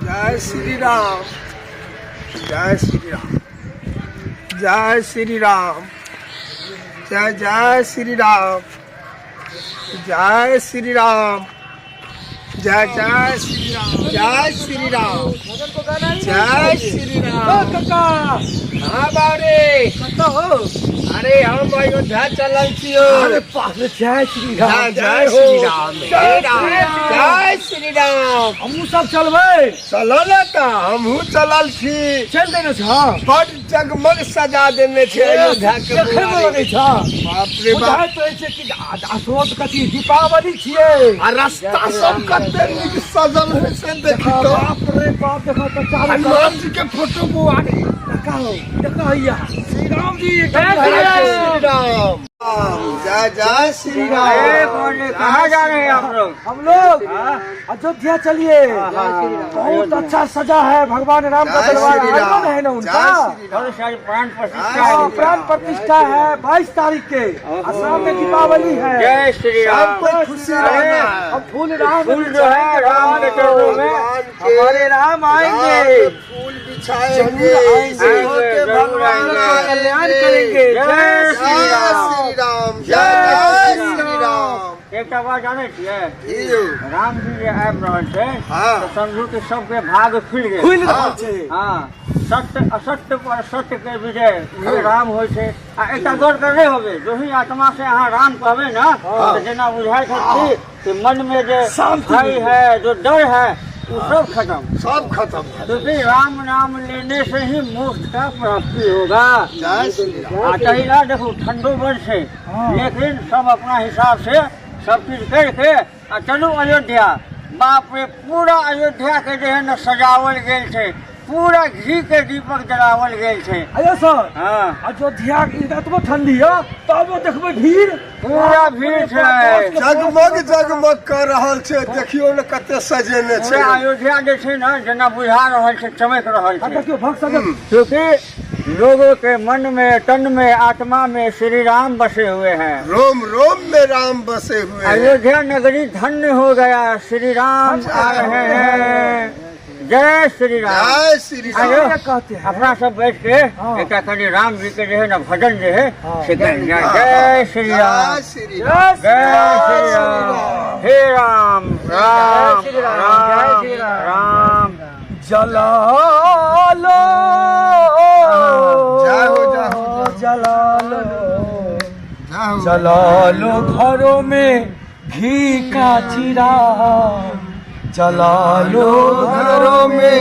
जय श्री राम, जय श्री राम, जय श्री राम, जय जय श्री राम, जय श्री राम, जय जय श्री राम, जय श्री राम, जय श्री राम। काका। हाँ बाबरे। कतऽ हो? अरे, हम अयोध्या चलल छियो। अरे बाप रे, जय श्री राम। जय जय हो। श्री राम। जय राम। श्री राम। जय श्री राम। हमहूँ सब चलबै। चलल ने तऽ हमहूँ चलल छी। चल देने छ। बड जगमग सजा देने छै अयोध्या के। देखै मे बुआरी। लगै छ। बाप रे बाप। बुझाइत रहै छै कि असोज कथी दीपावली छियै। आ रास्ता सब कते नीक सजल है से देखी तो। बाप रे बाप, देखो तऽ चारू कात। हनुमान जी के फोटो बुआरी। देखा हो, देखा हैया श्री राम जी। जय श्री राम, जय जय श्री राम। कहाँ जा रहे हैं आप लोग? हम लोग अयोध्या चलिए। बहुत अच्छा सजा है भगवान राम का जय दरबार। श्री राम। आगमन है ना उनका। जय श्री राम। बहुत सारी प्राण प्रतिष्ठा हाँ, है। प्राण प्रतिष्ठा है 22 तारीख के और शाम में दीपावली है। जय श्री राम। सबको खुशी रहना है। हम फूल राम फूल जो है राम के चरणों में भगवान के हमारे राम आएंगे। राम फूल बिछाएंगे। आएंगे, जरूर आएंगे। कल्याण करेंगे। जय श्री जय राम। श्री राम, जय जय श्री राम। एकटा बात जानै छियै? की यौ? राम जी जे आबि रहल छै तऽ समझू कि सबके भाग खुलि गेल। खुलि रहल छै। हँ, सत्य असत्य पर सत्य के विजय उहे राम होइ छै। आ एकटा गौर करने होबै, जो ही आत्मा से अहाँ राम कहबै ने तऽ जेना बुझाइ छै कि मन में जे शांति भय मिल है, जो डर है, वो सब खत्म। सब खत्म भऽ गेल। क्योंकि राम नाम लेने से ही मोक्ष का प्राप्ति होगा। जय श्री राम। आ तहिना देखू, ठंडो बड़ छै, लेकिन सब अपना हिसाब से सब चीज करके आ चलू अयोध्या। बाप रे, पूरा अयोध्या के जे है ने सजावल गेल छै, पूरा घी के दीपक जरावल गेल छै। अयो सर। हँ। अयोध्या के एतबो ठंडी है तबो देखबै भीड़। पूरा भीड़ छै। जगमग जगमग कर रहल छै, देखियौ ने कते सजेने छै। पूरा अयोध्या जे छै ने जेना बुझा रहल छै, चमक रहल आ छै। देखियौ भक्त सब। क्योंकि लोगों के मन में, तन में, आत्मा में श्री राम बसे हुए हैं। रोम रोम में राम बसे हुए हैं। अयोध्या नगरी धन्य हो गया, श्री राम आ रहे हैं। जय श्री राम। जय श्री राम। आयो। कहते हैं अपना सब बैठ के एकटा कनि राम जी के जे है ने भजन जे है से गायल जाय। जय श्री राम। जय श्री राम। जय श्री राम। हे राम राम राम राम। जला लो। जय हो, जय हो, जला लो। जय हो। जला लो घरों में घी का चिराग, जला लो घरों में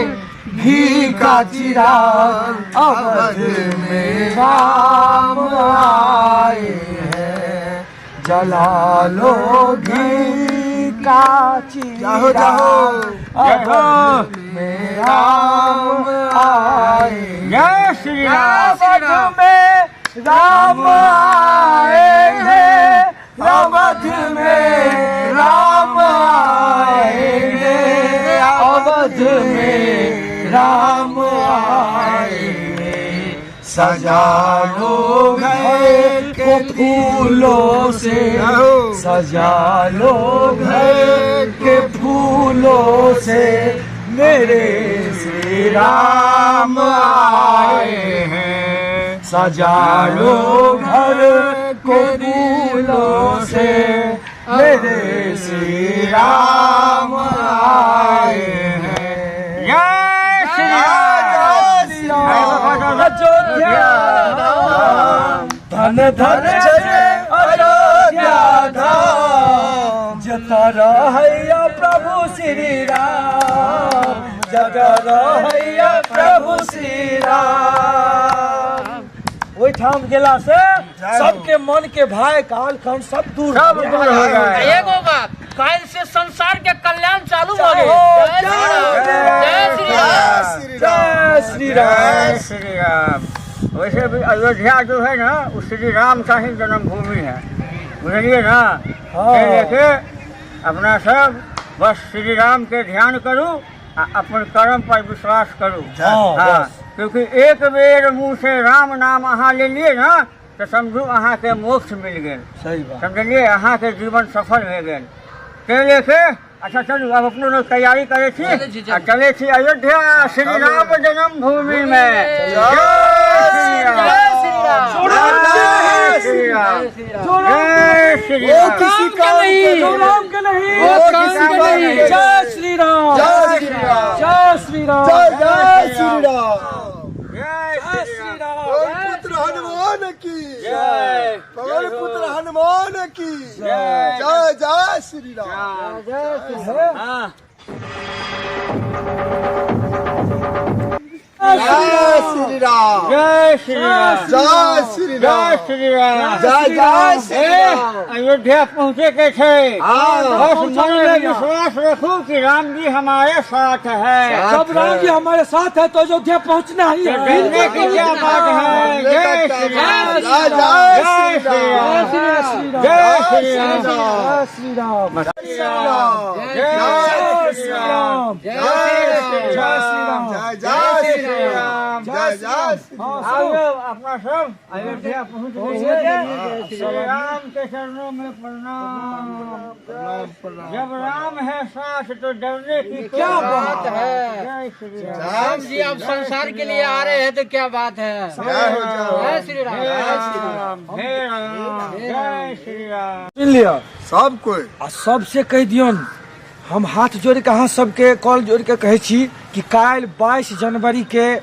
घी का चिराग, अवध में राम आए हैं। जला लो घी का जाहो, जाहो। चिराग, अवध में राम आए। जय श्री राम। अवध में राम आएंगे, अवध में राम आएंगे, अवध में राम आएंगे। सजा लो घर को फूलों से, सजा लो घर के फूलों से, मेरे श्री राम आए हैं। सजा लो घर को फूलों से, मेरे श्री राम आए हैं। जय श्री राम। जय श्री राम। अयोध्या धाम, धन धन जय अयोध्या धाम, जतऽ रहैया प्रभु श्री राम, जतऽ रहैया प्रभु श्री राम। ओहिठाम गेला से सबके मन के भय काल खंड सब दूर सब दूर हो जाए। एगो बात, काल्हि से संसार के कल्याण चालू भऽ गेल। जय जय श्री राम। श्री जय राम। श्री राम। जय श्री राम। जय श्री राम। वैसे भी अयोध्या जो है ना, वो श्री राम का ही जन्मभूमि है, बुझलिए ना? हाँ। से लेके अपना सब बस श्री राम के ध्यान करू आ अपन कर्म पर विश्वास करू। हाँ, हाँ, बस। क्योंकि एक बेर मुँह से राम नाम अहाँ ले लिए ना तऽ समझू अहाँके मोक्ष मिल गेल। सही बात। समझलिए? अहाँके जीवन सफल भए गेल। ते लेके अच्छा चलू आब अपनो लोग तैयारी करै छी चलै छी, चलू। आ चलै छी अयोध्या श्री राम जन्मभूमि में। जय श्री राम। जय श्री राम। जय श्री राम। जय श्री राम। जय श्री वो राम। किसी काम के जो नहीं। राम के नहीं, वो काम किसी के काम नहीं। के जय श्री राम, जय श्री राम। जय श्री राम, जय जय श्री राम। जय जय श्री श्री राम। राम। पवन पुत्र हनुमान की जय। पवन पुत्र हनुमान की जय। जय जय श्री राम। हाँ। जय श्री राम। जय श्री राम। जय श्री जय राम। श्री राम। जय जय श्री ए, राम। अयोध्या पहुँचे के थे। हाँ। बस मन में विश्वास रखो कि राम जी हमारे साथ है। जब राम जी हमारे साथ है तो अयोध्या पहुंचना ही है। डरने की क्या बात है। जय श्री राम। जय जय श्री राम। जय श्री राम। जय श्री राम। जय श्री राम। श्री राम। जय श्री राम। जय श्री जय श्री राम। जय जय श्री राम। जय जय श्री राम। हाँ, आओ सुनो। अपना सब अयोध्या पहुँच गए। श्री राम के चरणों में प्रणाम। प्रणाम प्रणाम। जब राम है साथ तो डरने की क्या बात है। जय श्री राम। राम जी अब संसार के लिए आ रहे हैं तो क्या बात है। जय हो जय हो। जय श्री राम। हे राम, हे राम, जय श्री राम। सुन लिअ। सब कोई आ सबसे कहि दियौन, हम हाथ जोड़ि कऽ अहाँ सबके कॉल जोड़ि कऽ कहै छी कि काल्हि 22 जनवरी के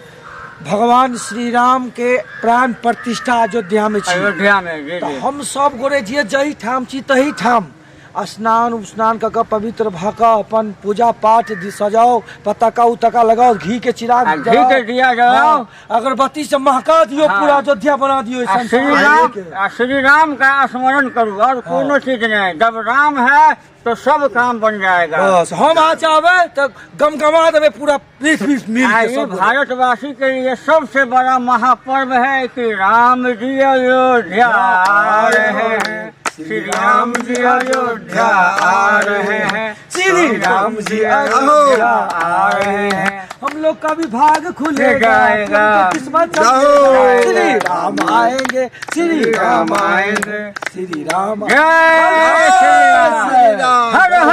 भगवान श्री राम के प्राण प्रतिष्ठा अयोध्या में छी। अयोध्या में जी तऽ जी। हम सब गोरे जे जही ठाम छी तही ठाम स्नान उपस्नान कऽ कऽ पवित्र भऽ कऽ अपन पूजा पाठ सजाउ, पताका उताका लगाउ, घी के चिराग आ, घी के दिया जलाओ। हाँ, अगरबत्ती से महका दियौ। हाँ। पूरा अयोध्या बना दियौ। आ श्री राम, आ श्री राम का स्मरण करू और कोनो चीज नहीं। जब राम है तो सब काम बन जाएगा। बस हम अहाँ चाहबै तऽ गमगमा देबै पूरा पृथ्वी मिल आ के ये सब गोरे। भारतवासी के लिए सबसे बड़ा महापर्व है कि राम जी अयोध्या आ रहे हैं। श्री राम जी अयोध्या आ रहे हैं। श्री राम जी अयोध्या आ रहे हैं। हम लोग का भी भाग खुलेगा, जाएगा। उनकी किस्मत जाओ। श्री राम आएंगे, श्री राम आएंगे। श्री राम। जय श्री राम। श्री राम। हर हर